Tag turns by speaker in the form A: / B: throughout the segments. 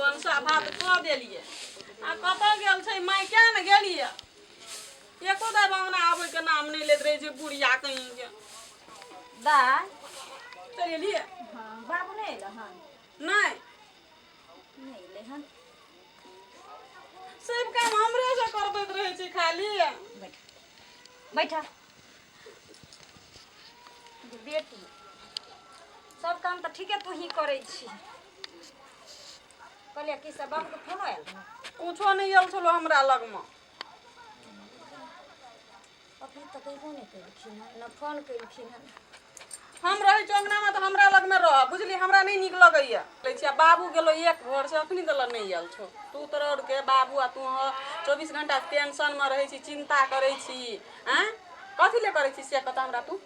A: भनसा भात कऽ देलियै आ कतऽ गेल छै माय किया ने गेलियै एको दाइ अंगना आबैके नाम नहि लैत रहै छै बुढ़िया कहींके।
B: दाइ।
A: चलि एलियै?
B: हँ, बाबू नहि एलै हन?
A: नहि।
B: नहि एलै हन।
A: सब काम हमरे से करबैत रहै छै खाली।
B: बैठ बैठ बेटी, सब काम तऽ ठीके तू ही करै छी। कहलियै की सब बाबूके फोनो आयल रहौ?
A: कुछो नहि आयल छलो हमरा लगमे।
B: अभी तक अयबो नहि केलखिन हन, ने फोन केलखिन हन।
A: हम रहै छी अङ्गनामे तऽ हमरा लगमे रह, बुझली? हमरा नहि नीक लगैए लै छी। आ बाबू गेलो एक भोर से, अखनी तक नहि आयल छौ। तू तोरा आओरके बाबू आ तू 24 घंटा टेंशनमे रहै छी, चिन्ता करै छी। आँय, कथी ले करै छी से कतऽ हमरा तू?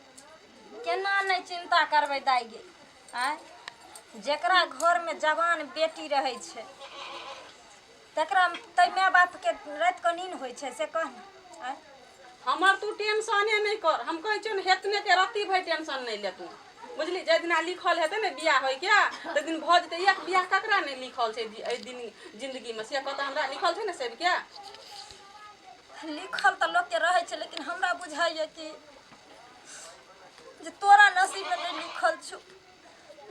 B: केना नहि चिन्ता करबै दाइ गे? आँय, जकरा घरमे जवान बेटी रहै छै तकरा तै माय बापके रातिकऽ नीन होइ छै, से कह ने। आँय,
A: हमर तू टेंशने नहि कर। हम कहै छियौ ने, हेतने के रत्ती भरि टेंशन नहि ले तू, बुझली? जाहि दिना लिखल हेतै ने बियाह होइके, ताहि दिन भऽ जेतै। एक बियाह ककरा नहि लिखल छै एहि दिन जिन्दगीमे, से कतऽ हमरा लिखल छै ने सबके?
B: लिखल तऽ लोकके रहै छै, लेकिन हमरा बुझाइए कि जे तोरा नसीबमे नहि लिखल छौ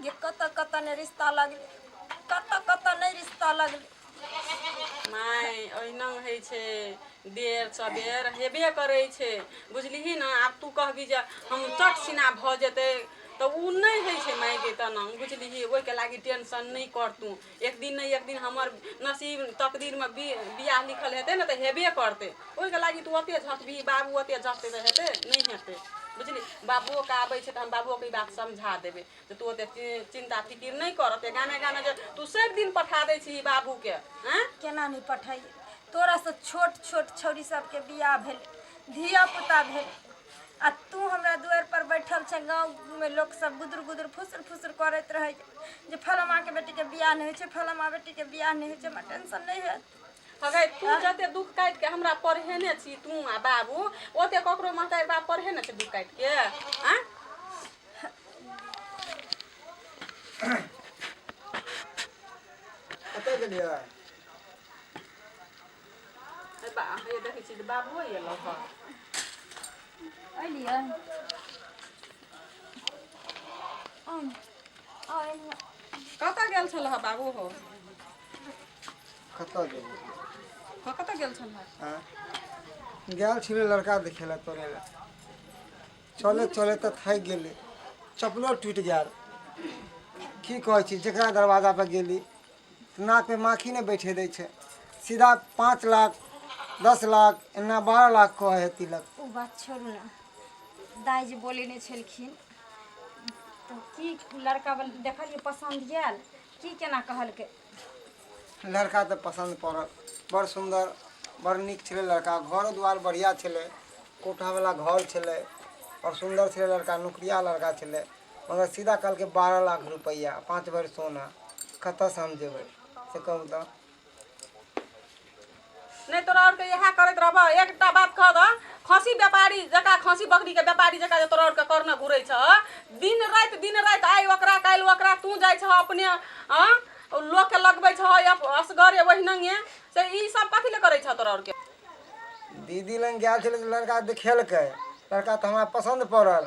B: जे। कतऽ कतऽ नहि रिश्ता लगलै, कतऽ कतऽ नहि रिश्ता लगलै।
A: माय, ओहिना होइ छै, देर सबेर हेबे करै छै, बुझलिही ने? आब तू कहबी जे हम चट सिना भऽ जेतै, तऽ ओ नहि होइ छै मायके तेना, बुझलिही? ओहिके लागि टेंशन नहि कर तू। एक दिन नहि एक दिन हमर नसीब तकदीरमे बियाह लिखल हेतै ने, तऽ हेबे करतै। ओहिके लागि तू ओते झकबही, बाबू ओते झकतै तऽ हेतै? नहि हेतै, बुझली? बाबुओके आबै छै तऽ हम बाबुओके ई बात समझा देबै जे तू ओते चिन्ता फिकिर नहि कर। ओते गामे गामे जे तू सब दिन पठा दै छी बाबूके। आँय,
B: केना नहि पठाइए? तोरासँ छोट छोट छौड़ी सबके बियाह भेल, धिया पुता भेल, आ तू हमरा दुआरि पर बैठल छै। गाँवमे लोक सब गुदुर गुदुर फुसुर फुसुर करैत रहै जे फलामाके बेटीके बियाह नहि होइ छै, फलामा बेटीके बियाह नहि होइ छै। हमरा टेंशन नहि हैत?
A: हगै, तू जते दुख काटि के हमरा पढ़ेने छी तू आ बाबू, ओते ककरो महतारी बाप पढ़ेने छै दुख काटि के? आँय,
C: कतऽ गेलियै?
A: हे बा, हे देखै छी जे बाबुओ एलौ हँ।
B: अलियै। आउ ने, आउ एलियै।
A: कतऽ गेल छल हँ बाबू हो?
C: कतऽ गेलियै?
A: हँ, कतऽ गेल छल हँ?
C: आँय, गेल छलियै लड़का देखै लए तोरे लए। चलैत चलैत तऽ थाकि गेली, चप्पलो टूटि गेल। की कहै छी, जकरा दरवाजापर गेली तऽ नाकमे माखी नहि बैठे दै छै। सीधा 5 लाख, 10 लाख, एना 12 लाख कहै हइ तिलक।
B: ओ बात छोड़ू ने दाइ, जे बोलेने छलखिन तऽ की लड़का देखलियै, पसन्द आयल की? केना कहलकै?
C: लड़का तऽ पसन्द पड़ल, बड़ सुन्दर, बड़ नीक छलै लड़का। घरो दुआर बढ़िआँ छलै, कोठावला घर छलै आओर सुन्दर छलै लड़का, नौकरिया लड़का छलै। मगर सीधा कहलकै 12 लाख रुपैआ, 5 भरि सोना। कतऽसँ हम जेबै, से कहू तऽ?
A: नहि, तोरा आरके इएह करैत रहबह। एकटा बात कह दऽ, खसी व्यापारी जकाँ, खसी बकरीके व्यापारी जकाँ जे तोरा आरके करने घुरै छह दिन राति, दिन राति, आइ ओकरा काल्हि ओकरा, तू जाइ छह अपने आँ, लोकके लगबै छह असगरे ओहिनंगे, से ई सब कथी लए करै छह तोरा आरके?
C: दीदी लग गेल छलै तऽ लड़का देखेलकै। लड़का तऽ हमरा पसन्द पड़ल,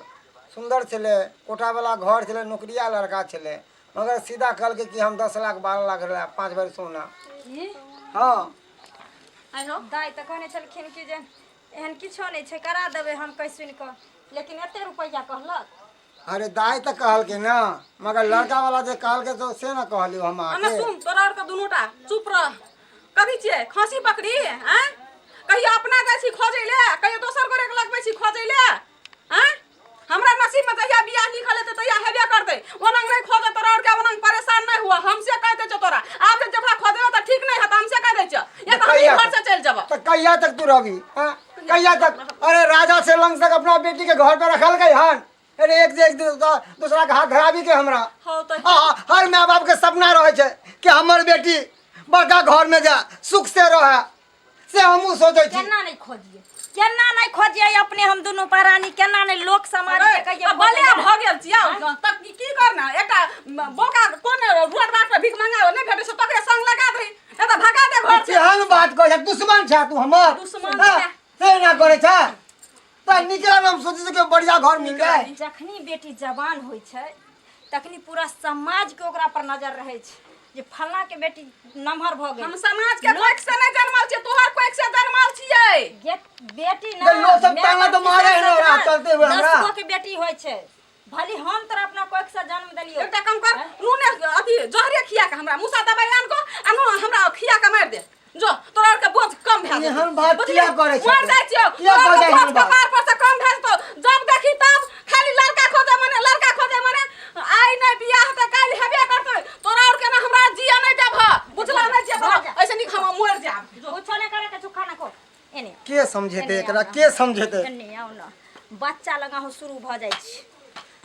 C: सुन्दर छलै, कोठावला घर छलै, नौकरिया लड़का छलै। मगर सीधा कहलकै कि हम 10 लाख, 12 लाख लेब, 5 भरि सोना।
B: की?
C: हँ।
A: आइ हो।
B: दाइ तऽ कहने छलखिन कि जे एहन किछो नहि छै, करा देबै हम कहि सुनि कऽ, लेकिन एते रुपैआ कहलक?
C: अरे दाइ तऽ कहलकै ने, मगर लड़का वाला जे कहलकै तऽ से ने कहलियौ हम
A: हमे
C: अहाँके।
A: सुन, तोरा आरके दुनूटा चुप रह। कथी छियै खसी बकरी? आँय, कहियो अपना जाइ छी खोजै ले, कहियो दोसर गोरे के लगबै छी खोजै ले। आँय, हमरा नसीब में जहिया बियाह लिखल हेतै तहिया हेबे करतै। ओनंग नहि खोजऽ तोरा आरके, ओनंग परेशान नहि हुआ। हम से कहि दै छियौ तोरा, आब जे जबरा खोजबै तऽ ठीक नहि हेतै। हम से कहि दै छियौ, या तऽ हम ई घर से चलि जेबऽ।
C: तऽ कहिया तक तू रहबी? हाँ? कहिया तक? अरे राजा से लंग तक अपना बेटी के घर पे रखलकै हन। अरे एक से एक दिन दूसरा के हाथ धराबी के हमरा।
A: हौ तऽ
C: हर माय बाप के सपना रहे छै कि हमर बेटी बड़का घर में जा सुख से रहे, से हमहूँ सोचै छी।
B: केना नहि खोजिए, केना नहि खोजिए अपने हम दुनू प्राणी, केना नहि लोक समाज के कहिए?
A: बलिया भऽ गेल छियै तऽ की करना? एकटा बोका कोन रोड बाट पर भीख मंगा नहि भेटै छै, तकरे संग लगा
C: कहै छै दुश्मन छै तू हमर।
A: दुश्मन
C: हाँ,
A: छै।
C: से ना करै छै तऽ निकला हम सोचै छियै कि बढ़िया घर मिल जाए।
B: जखनी बेटी जवान होइ छै तखनी पूरा समाज के ओकरा पर नजर रहै छै जे फल्लाँ के बेटी नमहर भऽ गेल।
A: हम समाज के कोख से नहि जनमल छियै, तोहर कोख से जनमल छियै।
B: गे बेटी ना
C: लोग सब
B: माय
C: ताना
B: बाप
C: तऽ मारै
B: के
C: है ना,
B: साथ
C: चलते हुए हमरा।
B: 10 गो के बेटी होइ छै, भले हम तोरा अपना कोख से जन्म देलियौ।
A: एकटा काम कर, नूने अथी जहरे खिया के हमरा मुसा दबाई आन को आ नून हमरा खिया के मारि दे। जो तोरा आर के बोझ कम भए जेतौ।
C: एहन बात
A: बुझली?
C: किया करै छह
A: मर
C: तू?
A: जाइ छियौ।
C: किया
A: तोरा आर के
C: करै
A: बोझ
C: एहन बात?
A: कपार पर से कम भए जेतौ। जब देखी तब खाली लड़का खोजे मने, लड़का खोजे मने, आइ नहि बियाह तऽ काल्हि हेबे करतै। तोरा आर के ना हमरा जिया नहि देबह, बुझला? नहि जिया देबह, ऐसे नीक हम मरि जायब। जो।
B: कुछो नहि करे के छौ, खाना खो। एने
C: के समझेतै
B: एने
C: एकरा?
B: आउ ना।
C: के समझेतै?
B: एने आउ ना, बच्चा लगा हो शुरू भऽ जाइ छै।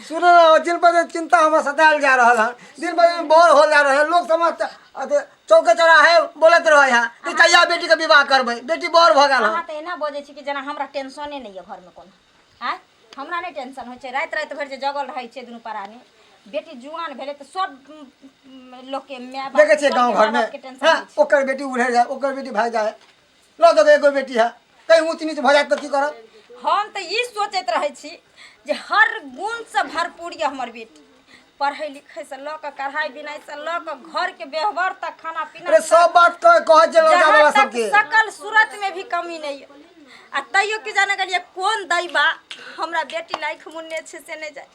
C: सुनो ना, दिन पर दिन चिंता हमरा सतायल जा रहल हन, दिन पर दिन बोर हो जा रहल है। लोग समझ अथे चौके चौराहे बोलैत रहै है कि कहिया बेटी के विवाह करबै, बेटी बोर भऽ गेल हन।
B: अहाँ तऽ एना बजै छी कि जेना हमरा टेंशने नहि यऽ घरमे कोनो। आँय, हमरा नहि टेंशन होइ छै? राति राति भरि जे जगल रहै छै दुनू प्राणी, बेटी जुआन भेलै तऽ सब लोकके माय बाप
C: देखै छियै
B: सबके
C: गाँव
B: माय
C: घरमे
B: बापके टेंशन
C: हँ
B: होइ छै।
C: ओकर बेटी उड़ै जाय, ओकर बेटी भागि जाय, लऽ दऽ एगो बेटी है, कहीं ऊँच नीच भऽ जायत तऽ की करब?
B: हम तऽ ई सोचैत रहै छी जे हर गुणसँ भरपूर यऽ हमर बेटी, पढ़ै लिखैसँ लऽ कऽ, कढ़ाइ बिनाइसँ लऽ कऽ, घरके व्यवहार तक, खाना पीना
C: अरे सब बात कह कहै छै लड़का
B: जहाँ
C: वाला
B: तक
C: सबके
B: सकल सूरत में भी कमी नहीं है। आ तैयो की जाने गेलियै कोन दैबा हमरा बेटी लायक मुन्ने छै से नहि जाय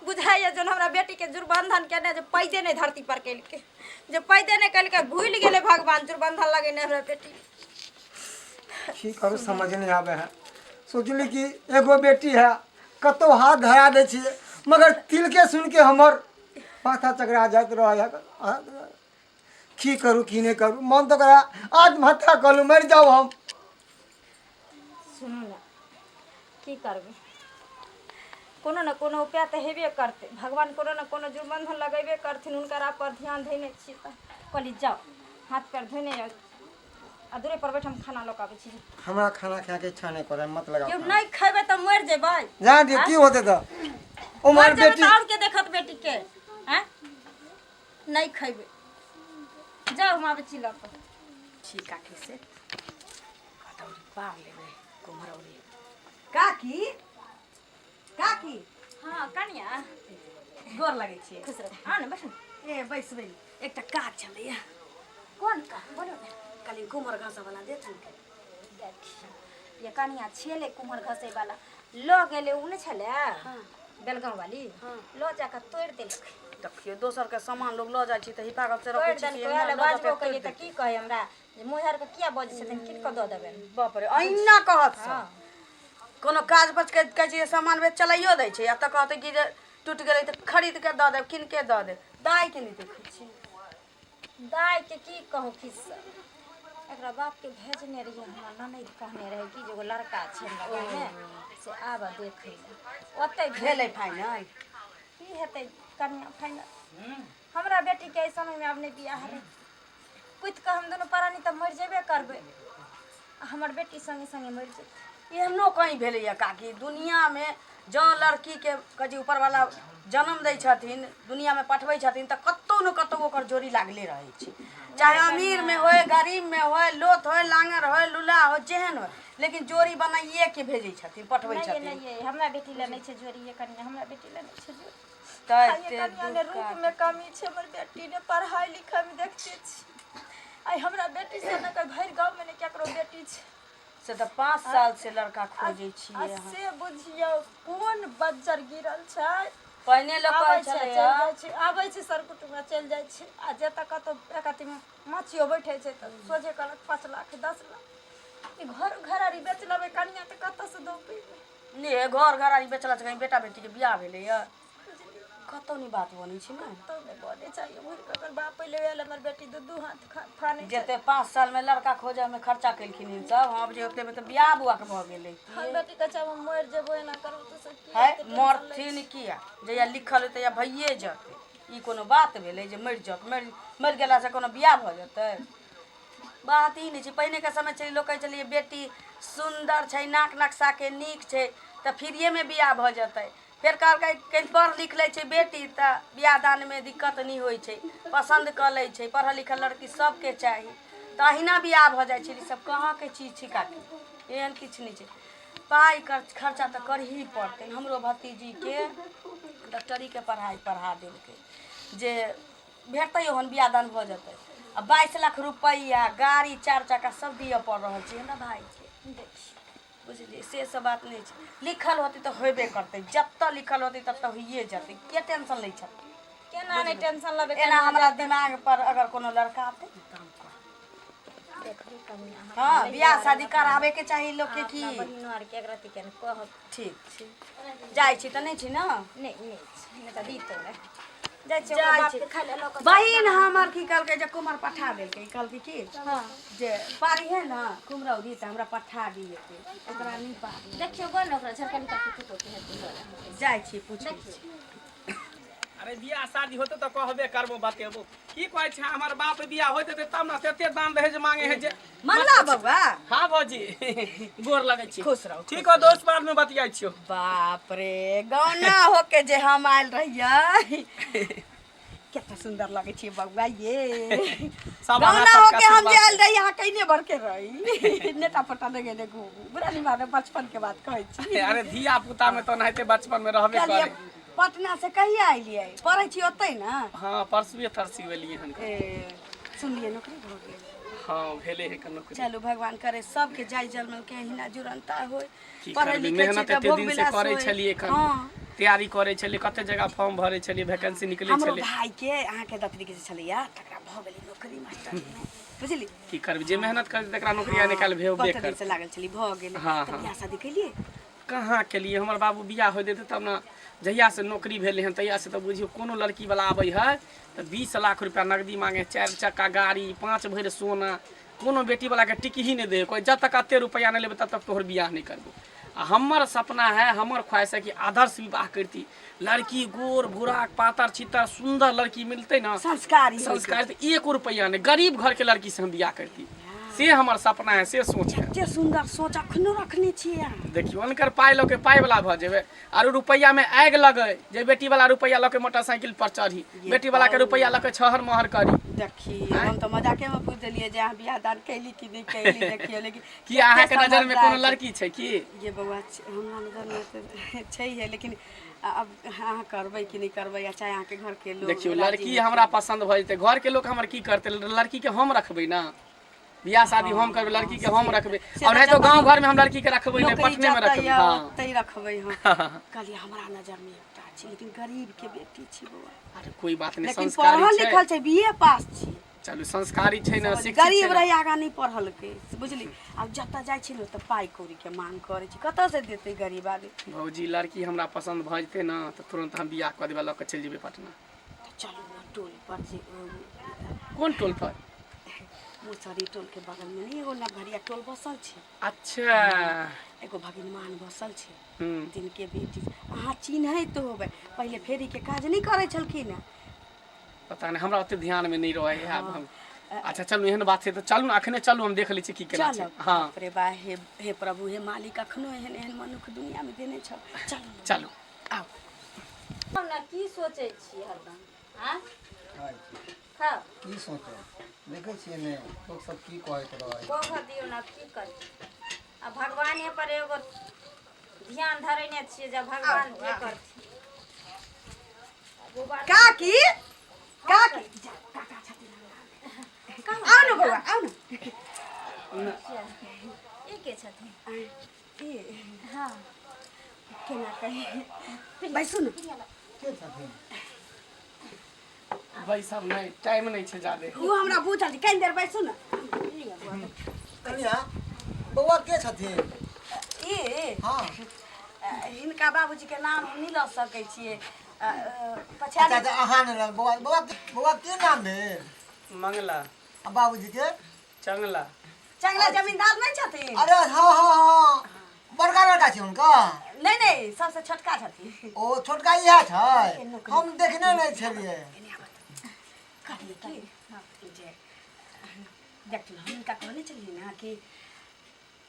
B: बुझाइए। जन हमरा बेटीके जुर्बंधन केने जे पैदे नहि धरती पर केलकै, जे पैदे नहि केलकै, भूलि गेलै भगवान जुर्बंधन लगेने हमरा बेटी।
C: की करू, समझ नहीं आबै है। सोचली कि एगो बेटी है, कतहु हाथ धरा दै छियै, मगर तिलके सुनिके हमर माथा चकरा जाइत रहै है। की करू, की नहि करू, मन तऽ करै आत्महत्या कऽ लू, मरि जाउ हम।
B: सुनू ने, की करबै, कोनो ने कोनो उपाय तऽ हेबे करतै, भगवान कोनो ने कोनो जुर्बंधन लगेबे करथिन। हुनकर पर ध्यान धयने छियै तऽ कहली जाउ, हाथ पैर धोने आउ आ दूरे पर बैठ, हम खाना लऽ कऽ आबै छी।
C: हमरा खाना खायके इच्छा नहि करै, मत लगाओ।
B: केओ
C: खाना।
B: नहि खयबै तऽ मरि जेबै।
C: जान दियौ, की होतै तऽ ओ
B: मरि
C: मर
B: जेबै
C: बेटी
B: तऽ आओर के देखत बेटीके? आँय, नहि खयबै, जाउ, हम आबै छी लऽ कऽ।
D: छी काकी से हथौड़ी पार लेबै कुम्हरौरी। काकी, काकी।
B: हँ कनिया।
D: गोर लगै छियै।
B: खुश रहू, आ ने बैठू।
D: ए बैसबै, एकटा काज छलैया।
B: कोन काज, बोलू ने।
D: कहलियै कुम्हर घसऽ वाला देथिन।
B: देखियौ ये कनिया, छेलै कुम्हर घसै वाला, लऽ गेलै। ओ नहि छलै बेलगाँव वाली, लऽ जाकऽ तोड़ि देलक।
D: देखियौ, दोसर के सामान लोग लऽ जाइ छै तऽ हिफाजत से रखै
B: तोड़ि
D: छै कि
B: देलकै।
D: एना
B: ओएह
D: लऽ जेतै
B: बाजबो
D: तोड़ि
B: करियै तऽ
D: देतै।
B: की कहै हमरा जे मुँह के किया बजै छथिन, कीन कऽ दऽ देबनि।
D: बाप रे, अहिना कहत सब।
B: हँ।
D: कोनो काज पर कहै छै जे सामान बेच चलाइयो दै छै आ तऽ कहतै कि जे टूटि गेलै तऽ खरीद के दऽ देब, कीन के दऽ देब। दाइके नहि देखै छी।
B: दाइके की कहू खिस्सा, एकरा बापके भेजने रहियै, हमरा ननैद कहने रहै कि जे एगो लड़का छै हमरा गाँवमे से आबऽ देखै लए, ओतहि
D: भेलै फाइनल?
B: की हेतै कनिया फाइनल, हमरा बेटीके एहि समयमे आब नहि बियाह हेतै। कुदि कऽ हम दुनू प्राणी तऽ मरि जेबे करबै आ हमर बेटी सङ्गे सङ्गे मरि जेतै।
D: एहनो कहीं भेलैए काकी दुनिआँमे? जँ लड़कीके कहै छै ऊपरवला जनम दै छथिन, दुनिआँमे पठबै छथिन, तऽ कतहु ने कतहु ओकर जोड़ी लागले रहै छै, चाहे अमीरमे होय, गरीबमे होय, लोथ होय, लाँगर होय, लूल्हा होय, जेहन होय, लेकिन जोड़ी बनाइएके भेजै छथिन, पठबै
B: नहि ये
D: छथिन।
B: नहि ये, हमरा बेटी लए नहि छै जोड़ी ये कनिया, हमरा बेटी लए नहि छै जोड़ी।
D: तऽ
B: आ ये
D: एते
B: कनिया, ने
D: दुःख
B: रूपमे कमी छै हमर बेटी, ने पढ़ाइ लिखाइमे। देखते छी, आइ हमरा बेटी से ने भरि गाँवमे ने केकरो बेटी छै।
D: से तऽ 5 साल से लड़का खोजै
B: आ
D: छियै अहाँ।
B: से बुझियौ कोन बज्जर गिरल छै।
D: पहिने लोक
B: आबै
D: कहै
B: छै, चलि
D: छलैया
B: जाइ छै, आबै छै सर कुटुम्ब चलि जाइ छै। आ जतऽ कतौ एक अथी मछियो बैठे छै तऽ सोझे कहलक 5 लाख, 10 लाख। ई घर घरारी बेच लेबै कनिया तऽ कतऽसँ दऽ पेबै?
D: ने घर घरारी बेचला से कहीं बेटा बेटीके बियाह भेलैया? कतौ नहि बात बनै छै ने।
B: कतौ नहि बनै छै। घुरि कऽ ओकर बाप पहिले आयल, हमर बेटी दू दू हाथ फानै छै।
D: जते 5 सालमे लड़का खोजऽमे खर्चा केलखिन ई सब, हम जे ओतेमे तऽ बियाह बौआके भऽ गेलै।
B: हम बेटी कहै छै हम मरि जेबो, एना करबो तऽ सब की
D: है
B: एते टेंशन लै
D: मरथिन किया? जहिया लिखल हेतै तहिया भइए जेतै। ई कोनो बात भेलै जे मरि जाउ? मरि मरि गेलासँ कोनो बियाह भऽ जेतै? बात ई नहि छै। पहिनेके समय छलै, लोक कहै छलै बेटी सुन्दर छै, नाक नक्शाके नीक छै, तऽ फ्रीएमे बियाह भऽ जेतै। फेर कहलकै कनि पढ़ लिख लै छै बेटी तऽ बियाह दानमे दिक्कत नहि होइ छै, पसन्द कऽ लै छै, पढ़ल लिखल लड़की सबके चाही। तऽ अहिना बियाह भऽ जाइ छलै। सब कहाँके चीज छै काकी, एहन किछु नहि छै। पाइ खर्चा तऽ करही पड़तै। हमरो भतीजीके डॉक्टरीके पढ़ाइ पढ़ा देलकै जे भेटतै ओहन बियाह दान भऽ जेतै। आ 22 लाख रुपैआ गाड़ी 4 चक्का सब दिअ पड़ि रहल छै हमरा भाइके। बुझलियै, से सब बात नहि छै। लिखल होतै तऽ होबे करतै, जतऽ लिखल होतै ततऽ होइए जेतै। के टेंशन लै छथिन?
B: केना नहि टेंशन लेबै?
D: एना हमरा दिमाग पर अगर कोनो लड़का आते ने तऽ हम कहब।
B: देखबै कनि अहाँ।
D: हँ, बियाह शादी कराबेके चाही लोकके की।
B: अपना बहिनो आरके एक रत्ती के कहब।
D: ठीक छै, जाइ छी तऽ नहि छी ने?
B: नहि, नहि छै, नहि तऽ दितौ ने। जाइ छियै ओकरा
D: जाइ
B: बापके
D: छी।
B: खाय लए लऽ कऽ।
D: बहिन हमर की कहलकै जे कुम्हर पठा देलकै, कहलकै की
B: हँ
D: जे पारी है ने कुम्हरौरी, तऽ हमरा पठा दिएतै, ओकरा नहि पारी।
B: देखियौ गो ने, ओकरा झरकनी काकी पुतोहके हेतै लऽ।
D: जाइ छी, पूछै छी।
E: अरे बियाह शादी होते तऽ कहबे करबो, बतेबो। की कहै छै, हमर बाप बियाह होते तऽ तब ने एते दान दहेज मांगे है जे।
D: मंगला बौआ।
E: हाँ भौजी, गोर लगै छी।
D: खुश रहू।
E: ठीक हो दोस्त, बाद में बतियाइ छियौ।
D: बाप रे, गौना होके जे हम आयल रहियै, कते सुंदर लगै छै बौआ ये।
E: सब अहाँ
D: गौना
E: सबके
D: होके हम जे
E: आशीर्वाद।
D: आयल रहियै, अहाँ कहिने भर के रही, नेता पटा नहि गेले घूम। बुरा नहीं माने, बचपन के बात कहै छी।
E: अरे धिया पुता में तो ओनाहिते बचपन में रहबे
D: कहलियै
E: करे।
D: पटना से कहिया अयलियै? पढ़ै छी ओतै ने?
E: हाँ, परसुए तरसुए एलियै हन।
D: ए, सुनलियै नौकरी भऽ गेल?
E: हाँ, भेले है नौकरी।
D: चलू, भगवान करे सबके जाय जन्म के अहिना जुड़नता होय।
E: की
D: पढ़ै
E: करबै,
D: लिखै छी
E: मेहनत
D: तऽ
E: एते
D: भोग
E: दिन से
D: विलास
E: करै
D: होय।
E: छलियै एखन।
D: हँ।
E: तैयारी करै छलियै, कते जगह फॉर्म भरै छलियै, वैकेंसी निकलै
D: हमरो
E: छलै।
D: भाई के अहाँके दतरी के जे छलैया, तकरा भऽ गेलै नौकरी मास्टरमे, बुझली?
E: की करबै, जे मेहनत करतै तकरा नौकरी निकालि भेबे
D: कते दिन
E: करतै।
D: से लागल छली, भऽ गेलै।
E: हँ,
D: तऽ
E: हँ।
D: बियाह शादी केलियै?
E: कहाँ केलियै, हमर बाबू बियाह होइ देतै तब ने। जहियासँ नौकरी भेलै हन तहियासँ तऽ बुझियौ कोनो लड़की वाला आबै है तऽ 20 लाख रुपया नगदी मांगे, 4 चक्का गाड़ी, 5 भरि सोना। कोनो बेटी वाला के टिक ही नहि दे कोइ, जब तक एते रुपया नहि लेबै तब तक तोहर बियाह नहि करबो। आ हमर सपना है, हमर ख्वाहिश है कि आदर्श विवाह करती, लड़की गोर भूरा पातर छितर सुंदर लड़की मिलतै ने।
D: संस्कारी होइके।
E: संस्कार तऽ एको रुपया नहि, गरीब घर के लड़की से हम बियाह करती, से हमर सपना है, से सोच है।
D: एते सुंदर सोच अखनो रखने छियै अहाँ।
E: देखियौ, हुनकर पाइ लऽ के पाइ वाला भऽ जेबै, आरो रुपैआ में आगि लगै जे बेटी वाला रुपैआ लऽ के मोटरसाइकिल पर चढ़ी, बेटी वाला के रुपैआ लऽ के छहर महर करी।
D: देखी, हम तऽ मजाके में पूछि देलियै जे अहाँ बियाह दान कैली कि नहि कैली। देखियौ, लेकिन
E: की अहाँके
D: कते
E: नजर में कोनो
D: समझदार छै।
E: लड़की छै की?
D: ये बौआ, हमरा नजर में तऽ छैहे, लेकिन अब अहाँ करबै कि नहि करबै, या चाहे अहाँके घर के लोग
E: देखियौ,
D: राजी
E: लड़की
D: हेथिन।
E: हमरा पसन्द भऽ जेतै, घर के लोक हमर की करतै? लड़की के हम रखबै ने, बियाह शादी हम करबै, लड़की के हम रखबै।
D: से
E: और
D: तऽ
E: नहीं तो
D: जब
E: गाँव घर में हम लड़की के रखबै नहि,
D: नौकरी
E: पटने में
D: जतऽ
E: रखबै।
D: यऽ
E: हाँ।
D: ओतै रखबै। हम कहलियै हमरा नजर में एकटा छै, लेकिन गरीब के बेटी छै बौआ।
E: अरे कोई बात नहीं,
D: लेकिन
E: संस्कारी
D: पढ़ल
E: छै।
D: लिखल छै, बीए पास छै।
E: चलू, संस्कारी छै ने, शिक्षित छै
D: गरीब
E: ने।
D: रही, आगाँ नहि पढ़लकै, बुझली? आब जतऽ जाइ छी ने तऽ पाइ कौड़ीके मांग करै छै, कतऽसँ देतै गरीब आदमी?
E: भौजी, लड़की हमरा पसन्द भऽ जेतै ने तऽ तुरन्त हम बियाह कऽ देबै, लऽ कऽ चलि जेबै पटना।
D: तऽ चलू ने टोल पर जे
E: कोन टोल पर?
D: मुसहरी टोलके बगलमे नहि एगो नवघरिया टोल बसल छै?
E: अच्छा।
D: एगो भगिनमान बसल छै।
E: हम्म।
D: तिनके बेटी अहाँ चिन्हैत होबै, पहिले फेरीके काज नहि करै छलखिन हेँ।
E: पता नहि, हमरा ओते ध्यान में नहीं रहे है आब हम। अच्छा चलू, एहन बात छै तऽ चलू ने, अखने चलू, हम देख लै छी की केना छै।
D: चलब।
E: हाँ।
D: बाप रे बा, हे हे प्रभु, हे मालिक, अखनो एहन एहन मनुख दुनियामे देने छौ। चलू ने।
E: चलू।
D: आउ।
B: ने की सोचै छियै हरदम आँय? खाउ।
C: की सोचब, देखै छियै ने लोक सब की कहैत रहै।
B: कह दियौ ने, आब की करी? आ भगवाने पर एगो ध्यान धरेने छियै जे भगवान जे करथिन।
D: काकी, काकी, जा, काका छथिन। आउ ने बौआ, आउ ने।
B: ई के छथिन?
D: ई?
B: हँ।
D: केना कही, बैसू ने।
C: के छथिन?
E: बैसब नहि, टाइम नहि छै जादे।
D: ओ हमरा बुझल छै, कनि देर बैसू ने।
C: कनिया, बौआ के छथिन?
D: ई?
C: हँ।
D: हिनका बाबूजी के नाम हम नहि लऽ सकै छियै।
C: अच्छा।
D: पछाड़ी।
C: अच्छा, अहाँ नहि लेब। बौआ, बौआ, बौआ के नाम भेल?
E: मंगला।
C: आ बाबूजी के?
E: चंगला।
D: चंगला जमींदार नहि छथिन?
C: अरे हाँ हाँ हाँ, बड़का लड़का छै हुनका?
D: नहि नहि, सबसे छोटका छथिन।
C: ओ छोटका इएह छै, हम देखने नहि छलियै।
D: एने आबऽ तऽ। कहलियै कि जे देखथिन, हम हिनका कहने छलियै ने कि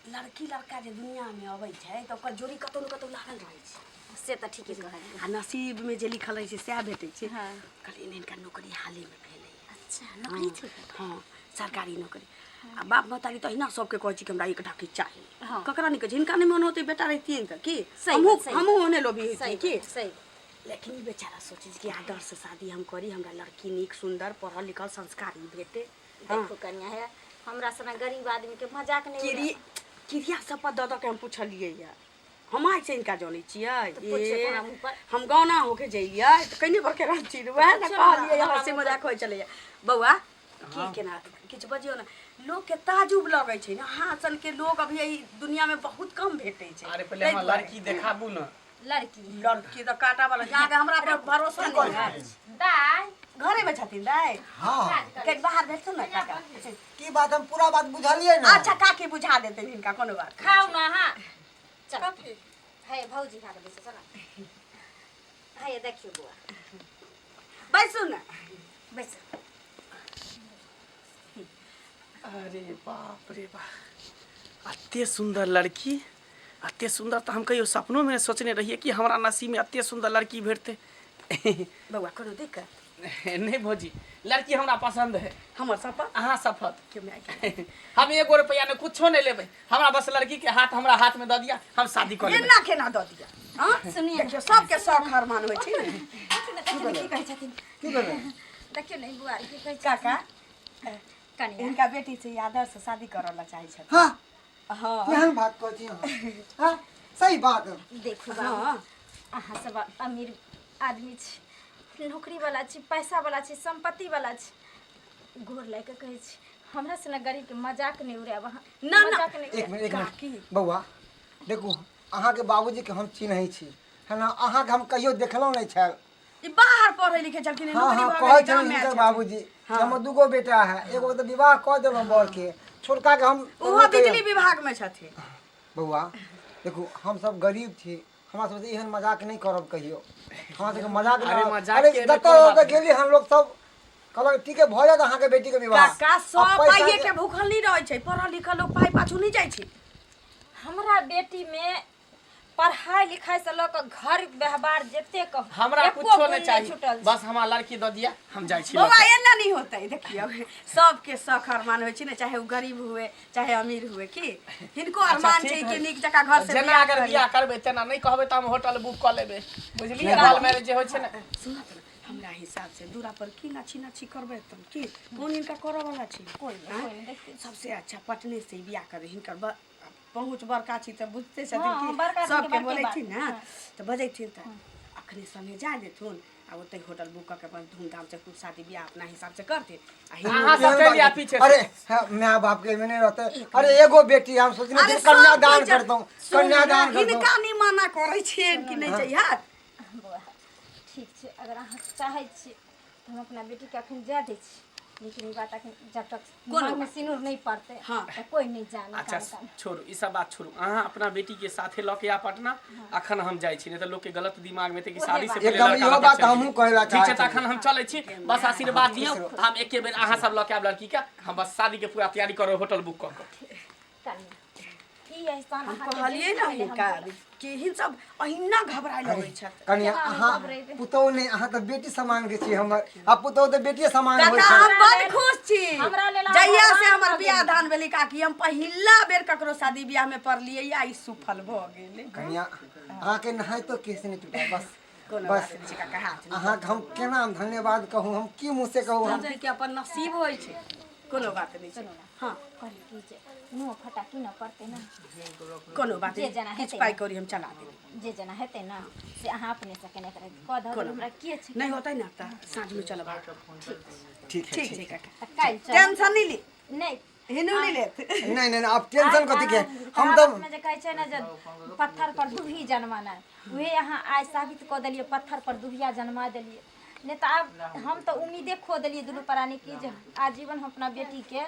D: लड़की लड़का जे दुनियामे अबै छै तऽ ओकर जोड़ी कतहु ने कतहु लागल रहै छै।
B: से तऽ ठीके कहलियै।
D: आ नसीबमे जे लिखल रहै छै सएह भेटै छै।
B: हँ।
D: कहलियै ने, हिनका नौकरी हालेमे भेलै।
B: अच्छा नौकरी छै।
D: हँ, सरकारी नौकरी। आ बाप महतारी तऽ अहिना सबके कहै छै कि हमरा एक ढाकी चाही।
B: हँ।
D: ककरा नहि कहै छै, हिनका नहि मोन होतै बेटा रहितियनि तऽ की
B: सही
D: हमहूँ
B: बात, सही।
D: हमहूँ ओहने लोभी होइतियै
B: सही
D: की
B: बात, सही।
D: लेकिन ई बेचारा सोचै छै कि आदर्श शादी हम करी, हमरा लड़की नीक सुन्दर पढ़ल लिखल संस्कारी भेटे। हँ।
B: देखू कनिया, हे हमरा सना गरीब आदमी के मजाक नहीं
D: किरी किरिया सब पर दऽ दऽ के हम पुछलियै यऽ, हम आइ से हिनका जनै छियै।
B: तऽ पूछियौ
D: ए,
B: तऽ हमरा मुँह पर।
D: हम गाना होके जइयै तऽ कने बड़के रहै छी, वएह ने
B: पूछियौ
D: कहलियै,
B: हमरा
D: हँसी
B: मुँह पर।
D: मजाक होइ छलैया। बौआ की केना किछु बजियौ ने, लोकके ताजुब लगै छै ने, अहाँ सनके लोक अभी एहि दुनियामे बहुत कम भेटै छै।
E: अरे पहिले
D: ताहि
E: हमरा
D: दुआरे।
E: लड़की देखाबू ने।
B: लड़की
D: लड़की तऽ काटा वाला जाके हमरा पर भरोसा नहि है।
B: दाय
D: घरे में छथिन दाय?
C: हाँ।
D: कनि बाहर भेजथुन ने काका।
C: की बात, हम पूरा बात बुझलियै ने।
D: अच्छा, काकी बुझा देतै हिनका, कोनो बात नहि।
B: खाउ ना अहाँ। चल
A: कथी
B: हे भौजी हाथ बैसो, चल हे देखियौ बौआ।
D: बैसू ने।
B: बैसो।
E: अरे बाप रे बाप, एते सुन्दर लड़की, एते सुन्दर तऽ हम कहियो सपनोमे नहि सोचने रहियै कि हमरा नसीबमे एते सुन्दर लड़की भेटतै।
D: बौआ, कोनो दिक्कत
E: नहि भौजी, लड़की हमरा पसन्द है।
D: हमर सपत।
E: अहाँ सफत।
D: के माय के।
E: हम एगो रुपैआ नहि, कुछो नहि लेबै, हमरा बस लड़की के हाथ हमरा हाथ में दऽ दिया, हम शादी कऽ लेबै।
D: एना केना दऽ दिअ? हँ
B: सुनिए ने।
D: देखियौ, सबके शौक हरमान होइ छै ने।
B: देखियौ ने, देखियौ ने की कहै छथिन।
C: की भेलै?
B: देखियौ ने ई बौआ की कहै छथिन।
D: काका,
B: कनिया
D: हिनका बेटी से आदर्श शादी करऽ ला चाहै छथिन।
C: हाँ?
D: हँ।
C: केहन बात कहै छी अहाँ? हाँ, सही बात।
B: देखू बाबू,
D: हँ,
B: अहाँ सब अमीर आदमी छी, नौकरी वाला छी, पैसा वाला छी, संपत्ति वाला छी, गोर लागि कऽ कहै छी, हमरा से गरीब के मजाक नहि उड़ायब अहाँ।
D: ना, ना।
B: मजाक नहि
C: एक
B: उड़ायब।
C: मिनट, एक मिनट।
D: काकी।
C: बौआ देखू, अहाँके बाबूजीके हम चिन्है छी है ना, अहाँके हम कहियो देखलहुँ नहि छल।
D: ई बाहर पढ़ै लिखै छलखिन,
C: हाँ
D: नौकरी
C: हाँ
D: भऽ
C: कहै
D: गेलै,
C: छलनि
D: गाममे आयल
C: हिनकर
D: छथिन।
C: बाबूजी कि हमर दूगो बेटा है, एगो तऽ विवाह कऽ देलहुँ बड़के, छोटका के हम
D: ओहो बिजली विभाग में छथिन।
C: बौआ देखू, हमसब गरीब छी, हमरा सबसे एहन मजाक नहि करब कहियो, हमरा सबके मजाक
E: अरे
C: नहि।
E: मजाक
C: अरे
E: के एहिमे
C: जतऽ
E: कोन बात
C: ओतऽ गेली हम, लोग सब कहलक ठीके भऽ जायत अहाँके बेटीके विवाह।
D: काका,
C: आ
D: सब
C: पैसा
D: पाइए के भूखल नहि रहै छै, पढ़ल लिखल लोक पाइ पाछू नहि जाइ छै।
B: हमरा बेटी में पढ़ाई लिखाई से लऽ कऽ घर व्यवहार जते कहू,
E: हमरा
B: एको
E: कुछो
B: गुण
E: नहि चाही,
B: छूटल छै।
E: बस हमरा लड़की दऽ दिया, हम जाइ छी।
D: बौआ, एना नहि होतै। देखियौ, सबके शौक अरमान होइ छै ने, चाहे ओ गरीब हुए चाहे अमीर हुए, की हिनको अरमान छै कि नीक जकाँ घर से
E: जेना
D: बियाह
E: अगर
D: करी।
E: बियाह करबै तेना नहि कहबै तऽ हम होटल बुक कऽ लेबै, बुझलियै? हॉल मैरेज जे होइ छै ने।
D: सुनत ने, हमरा हिसाब से दूरा पर की नाची नाची करबै तब की कोन हिनका करऽ वाला छै?
B: कोइ नहि,
D: आँय?
B: कोइ नहि, देखियौ।
D: सबसे अच्छा पटने से ही बियाह करे। हिनकर पहुँच बड़का छी तऽ बुझते छथिन
B: हँ,
D: कि
B: बड़का आदमीके
D: सबके
B: बड़के
D: बोलैथिन
B: बात।
D: ने
B: हँ।
D: तऽ बजैथिन तऽ अखने संगे जा देथुन आ ओतै होटल बुक कऽ के अपन धूमधाम से खूब शादी बियाह अपना हिसाब से करथिन आ
E: अहाँ सब चलि जायब पीछे से।
C: अरे हाँ, माय बाप के एहिमे नहि रहते। अरे एगो बेटी हम सोचने
D: अरे
C: छी कन्यादान
D: सब कोइ
C: करतहुँ,
D: सुन
C: कन्यादान
D: ने,
C: करतहुँ।
D: हिनका नहि मना करै छियनि कि नहि छै हैत।
B: बौआ ठीक छै, अगर अहाँ चाहै छी तऽ हम अपना बेटीके अखन जाय दै छी, लेकिन ई बात अखन जब तक
D: कोनो
B: मांगमे
D: बात।
B: सिनूर नहि पड़तै
D: हाँ।
B: तऽ कोइ नहि जाने।
E: अच्छा
B: कान कान
E: छोड़ू ई सब बात छोड़ू, अहाँ अपना बेटी के साथे लऽ के आ पटना, अखन हम जाइ छी, नहि तऽ लोक के गलत दिमाग में हेतै कि
B: ओहे
E: शादी से
B: बात।
E: पहिले
C: एकदम
E: लड़का
C: इहो
E: लऽ के
C: बात
E: चलि
C: हमहूँ कहै ला
E: गेलै। ठीक छै,
C: चाहै
E: तऽ अखन हम चलै छी, बस आशीर्वाद दियौ, हम एके बेर अहाँ सब लऽ के आयब लड़की के, हम बस शादी के पूरा तैयारी करब होटल बुक कऽ के।
B: कनिया, ई एहसान
D: हम
B: अहाँके
D: कहलियै
B: जे
D: ने
B: पहिले हम
D: हिनका
B: बोलब।
D: कि हिन सब अहिना घबराए लगै छथि।
C: कनिया,
B: केना हम
C: अहाँ
B: घबरेबै?
C: पुतोहु नहि, अहाँ तऽ बेटी समान के छी हमर, आ पुतोहु तऽ बेटिए समान होइ
D: काका,
C: छै।
D: हम बड खुश छी।
B: हमरा लेल अहाँ
D: जहिया से
B: भगवान
D: हमर
B: भऽ
D: बियाह
B: गेलियै।
D: दान भेलै काकी, हम पहिला बेर ककरो शादी बियाह में पड़लियै आ ई सुफल भऽ गेलै।
C: कनिया, अहाँके नहाइतो केस नहि टूटल, बस
D: कोनो
C: बस
D: बात नहि छै काका, हाथ नहि।
C: अहाँके हम केना हम धन्यवाद कहू, हम की मुँह से कहू हम?
D: के अपन नसीब होइ छै, कोनो बात नहि छै।
B: सुनू ने।
D: हँ।
B: कहली कि जे मुँह फटा कीनऽ पड़तै ने।
D: कोनो बात
B: जे
D: नहि,
B: जेना
D: किछु
B: हेतै
D: पाइ
B: ने।
D: कौड़ी हम चला देबै।
B: जे जेना हेतै ने से अहाँ अपनेसँ केने करै कऽ दऽ
D: कोनो
B: हमरा के छै।
D: नहि होतै ने तऽ साँझमे चलब।
C: ठीक है।
D: ठीक छै काका।
B: तऽ काल्हि चलब।
D: टेंशन नहि ली।
B: नहि।
D: हिनू नहि लेत।
C: नहि नहि नहि, आब टेंशन कथी के, हम तऽ
B: कहावतमे जे कहै छै ने जे पत्थर पर दुभी जनमाना, उहे अहाँ आइ साबित कऽ देलियै, पत्थर पर दुभिया जनमा देलियै। नहि तऽ आब हम तऽ उम्मीदे खो देलियै दुनू प्राणी की जे आजीवन हम अपना बेटीके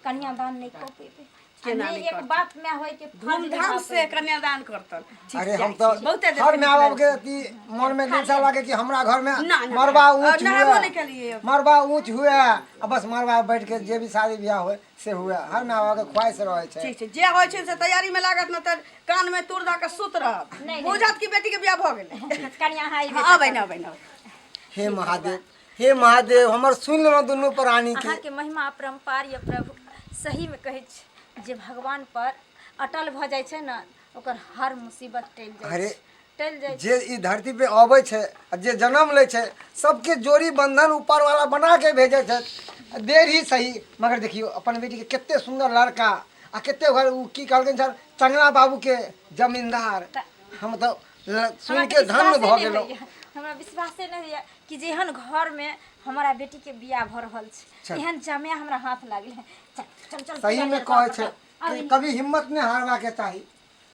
B: कन्यादान नहि कऽ पेबै। आ
D: केना
B: नहि
D: नहि
B: एक
D: करतै?
B: बाप माय होइके फर्ज
D: धूमधाम
B: निभा
D: से
B: पेबै।
D: कन्यादान करतन। ठीक
C: अरे
D: जाइ
C: हम
D: छी।
C: तऽ
D: बहुते देर
C: हर माय बाप के
D: निकलल
C: अथी मन में दिलसा लागे कि हमरा घर में
D: ना, ना,
C: मरबा ऊंच
D: नहेबो
C: हुए,
D: नहि केलियै।
C: मरबा ऊंच हुए आ बस मरबा बैठ के जे भी शादी ब्याह होए से हुए, हर माय बाप के ख्वाहिश रहे छै।
D: ठीक छै, जे होइ छै से तैयारी में लागत, न तऽ कान में तुर धऽ के सुत रहत।
B: नहि, नहि।
D: बुझत कि बेटी के बियाह भऽ गेलै।
B: कनिया, अहाँ अयबै।
D: हँ, अबै ने, अबै ने।
C: हे महादेव, हे महादेव, हमर सुनि लेलहुँ दुनू प्राणी के।
B: अहाँके महिमा अपरम्पार यऽ प्रभु। सहीमे कहै छी, जे भगवान पर अटल भऽ जाइ छै ने, ओकर हर मुसीबत टलि जाइ
C: अरे
B: छै, टलि जाइ छै।
C: जे ई धरती पे अबै छै आ जे जन्म लै छै, सबके जोड़ी बंधन ऊपर वाला बना के भेजै छै। देर ही सही, मगर देखियौ अपन बेटीके कते सुन्दर लड़का आ कते घर ओ की कहलखिन सर, चंगला बाबूके जमींदार। हम तऽ सुनि
B: हमरा
C: के धन्य
B: विश्वासे
C: भऽ
B: नहि
C: गेलहुँ।
B: होइए, हमरा विश्वासे नहि होइए कि जेहन घरमे हमरा बेटीके बियाह भऽ रहल छै,
C: चल।
B: एहन जमाय हमरा हाथ लागल है। चल चल चल,
C: सही में
B: पूजा
C: कहै
B: कर,
C: छै
B: आब
C: कि कभी हिम्मत नहि हारबाके चाही।